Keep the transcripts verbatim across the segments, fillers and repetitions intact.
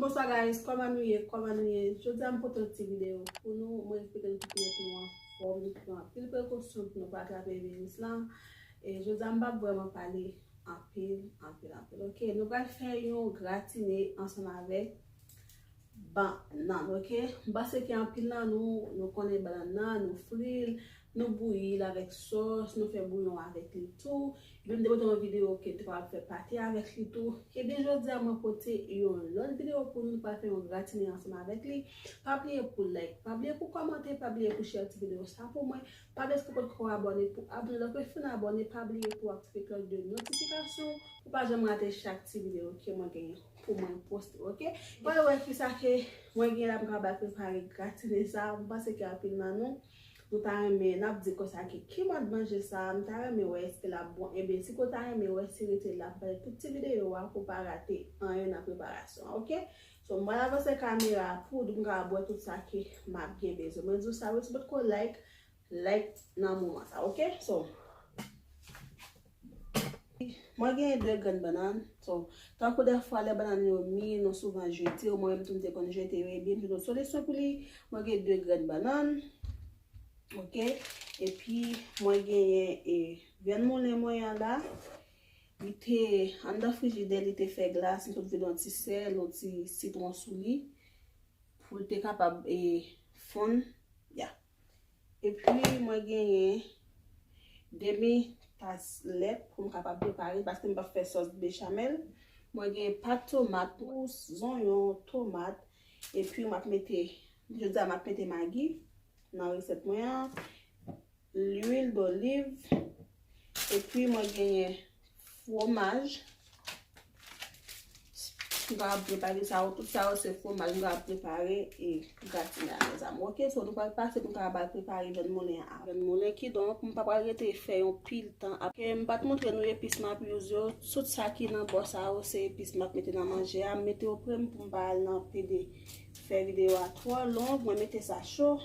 Bonswa guys, kòman nou ye? Kòman nou ye? Jodi a m pote yon ti videyo pou nou. Mwen espere nou tout nèt, nou anfòm, nou pran anpil prekosyon pou nou pa atrape viris lan. E jodi a m p ap vrèman pale anpil, anpil, anpil. Ok, nou pral fè yon gratine ansanm avèk bannann, ok? M panse ke anpil nan nou, nou konnen bannann nan, nou fri l, nou bouyi l avèk sòs, nou fè bouyon avèk li tou. Epi m te pote yon videyo ke m te kapab fè pate avèk li tou. Ebyen, jodi a mwen pote yon lòt videyo pou nou, nou pral fè yon gratine ansanm avèk li. Pa bliye pou like, pa bliye pou kòmante, pa bliye pou share ti videyo sa pou mwen. Pa bliye si w potko abòne pou abòne, lè w fin abòne, pa bliye pou aktive klòch de notifikasyon pou pa janm rate chak ti videyo ke mwen genyen pou mwen poste, ok? Mwen wè kisa ke mwen gen la pou m kapab prepare gratine sa. M panse ke anpil nan nou, nou ta renmen, n ap di konsa ke ki mòd manje sa, m ta renmen wè èske l ap bon. Ebyen, si ke w ta renmen wè, si rete la pou gade tout ti videyo a pou w pa rate anyen nan preparasyon an, ok? So, m pral avanse kamera a pou w kapab wè tout sa ke m ap gen bezwen. Mwen di w sa, wi, si w potko like, like nan moman sa, ok? So, mwen genyen de grenn bannann. So, tankou dèfwa lè bannann yo mi, nou souvan jete yo. Mwen menm tou m te konn jete yo, ebyen m te yon solisyon pou li. Mwen gen de grenn bannann. Ok? Epi, mwen genyen e, vyann moulen mwen an la. Li te anndan frijidè, li te fè glas, m sot vide yon ti sèl, yon ti sitwon sou li. Pou l te kapab e, fonn. Ya. Epi, mwen genyen demi tas lèt pou m kapab prepare, paske m p ap fè sòs bechamel. Mwen genyen pat tomat, ous, zonyon, tomat. Epi, m ap mete, jodi a, m ap mete magi nan resèt mwen an. Lwil doliv, epi mwen genyen fwomaj. M kapab prepare sa yo, tout sa yo se fwomaj m kapab prepare e gratine a, mezanmi. Ok, so nou pral pase pou n kapab al prepare vyann moulen an. Vyann moulen, kidonk, m pa pral rete fè yon pil tan. Apre, m pa t montre nou epis m ap use yo. Tout sa ki nan bò sa yo, se epis m ap mete nan manje a. M mete yo pre m pou m pa al nan pede fè videyo a twò long. Mwen mete sa cho.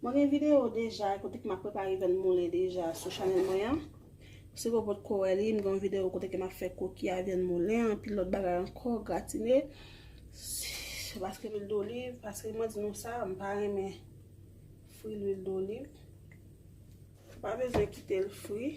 Mwen gen videyo deja kote ke m ap prepare vyann moulen deja sou chanèl mwen an. Si w potko wè li, m gen yon videyo kote ke m ap fè koki a vyann moulen, anpil lòt bagay ankò, gratine. Se paske lwil doliv, paske mwen di nou sa, m pa renmen fri lwil doliv. Ou pa bezwen kite l fri.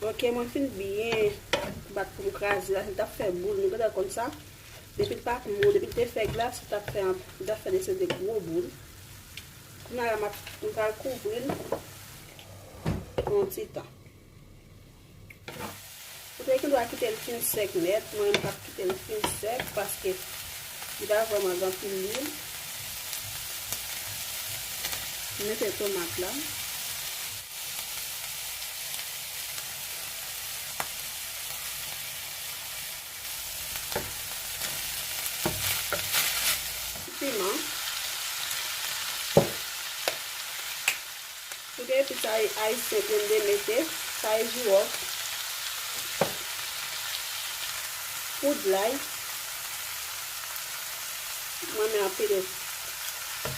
Ok, mwen fin byen bat pou m kraze la, li t ap fè boul, nou gentan konn sa. Depi l pa t mou, depi l te fè glas, li t ap fè, li t ap fè de seri de gwo boul. Kounye a la, m ap, m pral kouvri l pou yon ti tan. Ou te gen dwa kite l fin sèk nèt, mwen m p ap kite l fin sèk paske li pa vrèman gen anpil lwil. M mete tomat la. Piman. Tout epis ay-, ayisyen blende mete, sa e jiwòf, poud lay, mwen renmen anpil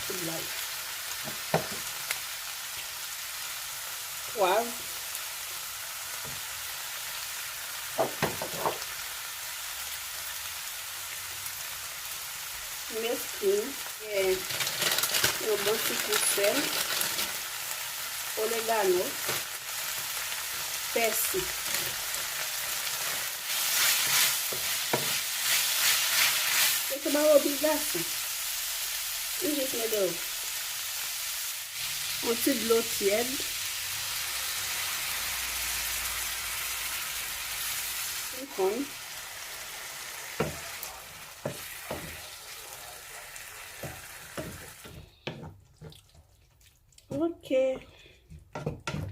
poud lay, pwav, mezkin, yon bon ti kou sèl, oregano, pèsi. Se pa yon obligasyon. M jis mete yon ti dlo tyèd. M konn. Ok.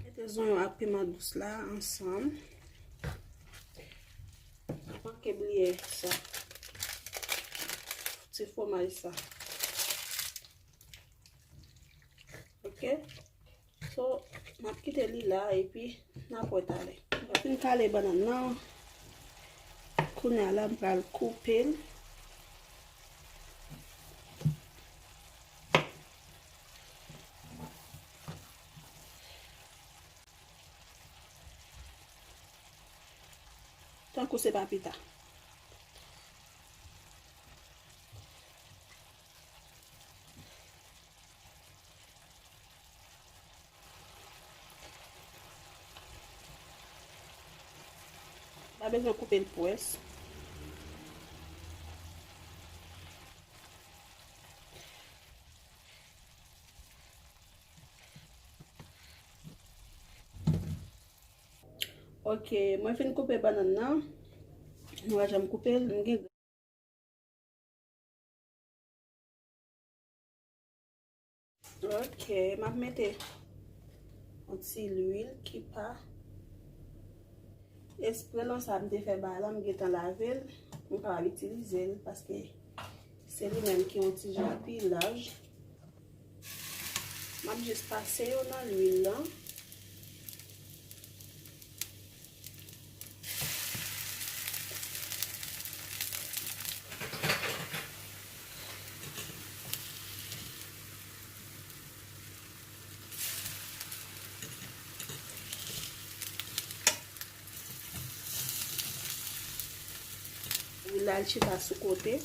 Mete zonyon ak piman dous la ansanm. Manke bliye sa. Ti fwomaj sa. Ok. So, M ap kite li la epi n ap wè talè. Mwen fin kale bannann nan. Kounye a la, m pral koupe l. Tankou se pa pita. Pa bezwen koupe l pwès. Ok, mwen fin koupe bannann nan. Nou wè jan m koupe l, m gen Ok, m ap mete yon ti lwil ki pa espre lan sa m te fè ba la, m gentan lave l, m kapab itilize l paske se li menm ki yon ti jan pi laj. M ap jis pase yo nan lwil lan. Lwil la al chita sou kote.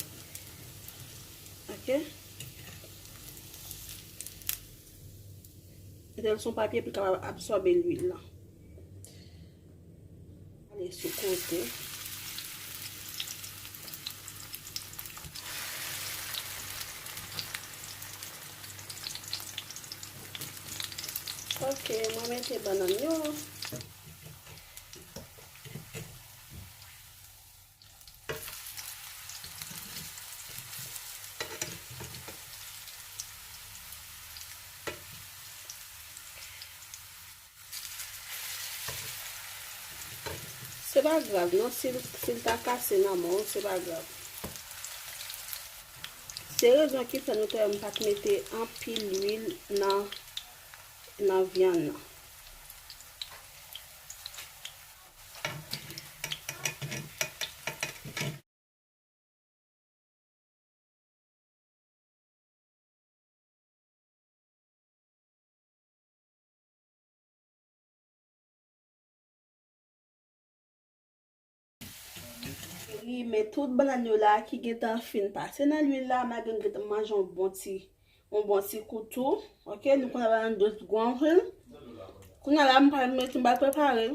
Ok. Mete l sou papye pou l kapab absòbe lwil lan. Ale sou kote. Ok, mwen mete bannann yo. Se pa grav non, si l, si l ta kase nan men w, se pa grav. Se rezon ki fè nou te wè m pa t mete anpil lwil nan, nan vyann nan. Wi, men tout bannann yo la ki gentan fin pase nan lwil la, m a gen gentan manje yon bon ti, yon bon ti kou tou. Ok, nou konn ap nan dous gwan lwil. Kounye a la, m pral mete, m pral prepare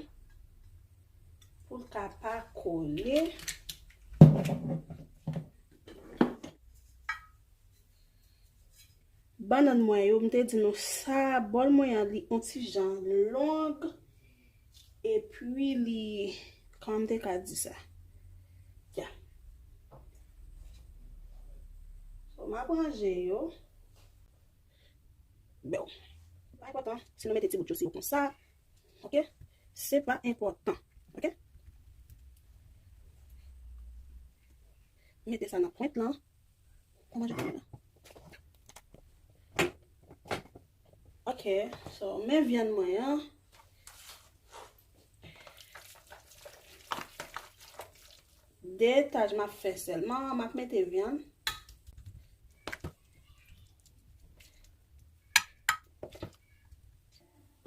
pou l ka pa kole. Bannann mwen yo, m te di nou sa, bòl mwen an, li on ti jan long, epi li, kòman m te ka di sa? Ya. So, m ap ranje yo. Bon, pa enpòtan si nou mete ti bout yo sou yo konsa. Ok? Se pa enpòtan. Ok? Mete sa nan pwent lan. Kòman je konn la? Ok, so, men vyann mwen an. De etaj m ap fè sèlman, m ap mete vyann.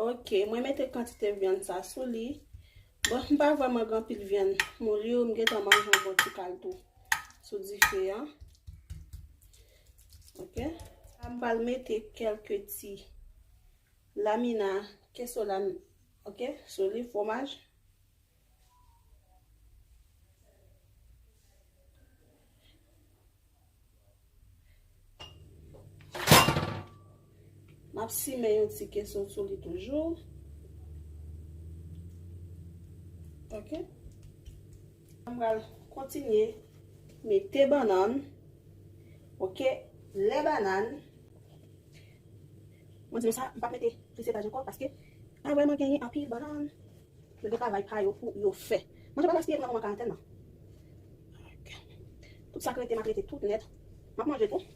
Ok, mwen mete kantite vyann sa sou li. Bon, m pa vrèman gen anpil vyann. Mwen li yo, m gentan manje yon bon ti kal tou sou dife an. Ok. Sa m pral mete kèlke ti lamina keso la, ok, sou li, fwomaj. M ap simen yon ti keso sou li toujou. Ok. M pral kontinye mete bannann. Ok. Lè bannann. Mwen di nou sa, m p ap mete plis etaj ankò paske pa vrèman genyen anpil bannann. Yo gen travay pa yo pou yo fè. Manje pa gaspiye nan moman karantèn nan. Ok. Tout sa k rete, m ap rete tout nèt. M ap manje tou.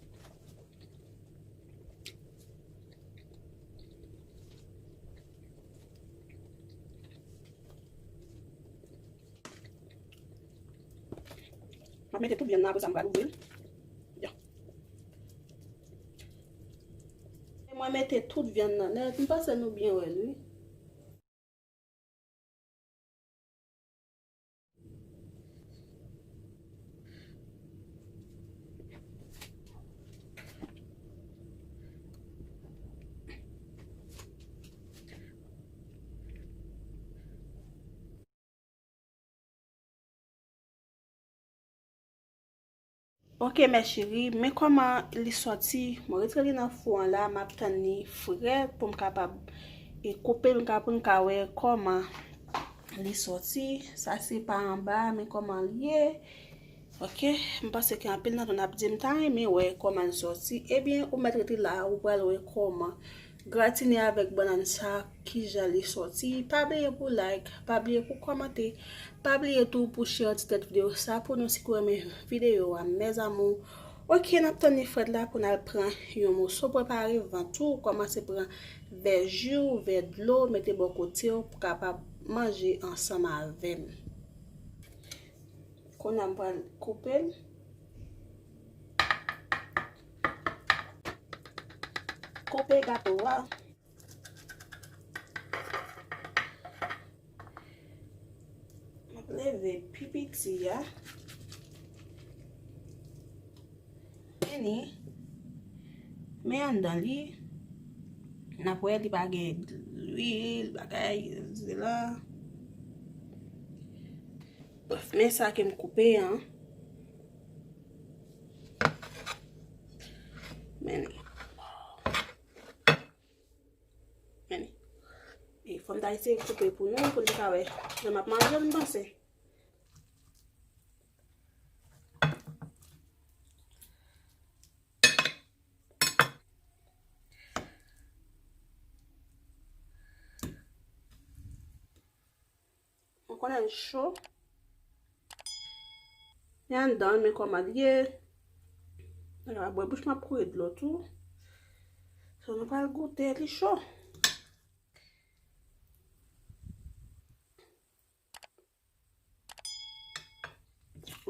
Mete tout vyann nan, apre sa m pral ouvri l. Ya. E mwen mete tout vyann nan nèt, m panse nou byen wè l, wi. Ok, mes chéries, men kòman li sòti. Mwen retire li nan fou an la, m ap tann li fre pou m kapab e koupe l, pou n ka wè kòman li sòti. Sa se pa anba, men kòman li ye. Ok, m panse ke anpil nan nou n ap di m ta renmen wè kòman l sòti. Ebyen, ou mèt rete la, ou pral wè kòman gratine avèk bannann sa, kijan li sòti. Pa bliye pou like, pa bliye pou kòmante, pa bliye tou pou share ti tèt videyo sa pou nou si ou renmen videyo a, mes amours. Ok, n ap tann li frèt la pou n al pran yon moso, prepare vant ou, kòmanse pran vè ji w, vè dlo, mete bò kote w pou kapab manje ansanm avè m. Kounye a m pral koupe l. Koupe gato a. M ap leve pi piti a. Vini. Men anndan li. N ap wè li pa gen lwil, bagay, sela. Bref, men sa ke m koupe an. Men li. Men li. E fò m ta eseye koupe pou nou, pou nou ka wè jan m ap manje l, m panse. Mwen konnen l cho. Li anndan, men kòman l ye. Mwen ka bwè bouch mwen ap kouri dlo tou. So, nou pral goute, li cho.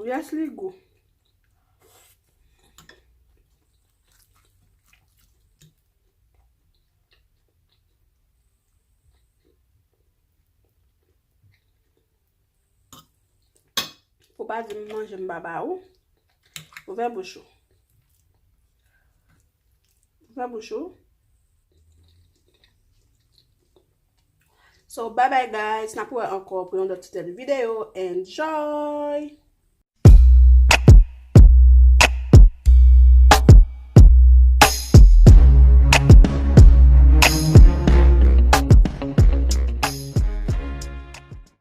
Yes, li gou. Ou pa di m manje m pa ba ou. Ouvè bouch ou. Ouvè bouch ou. So, bye bye guys. N ap wè ankò pou yon lòt ti tèt videyo. Enjoy!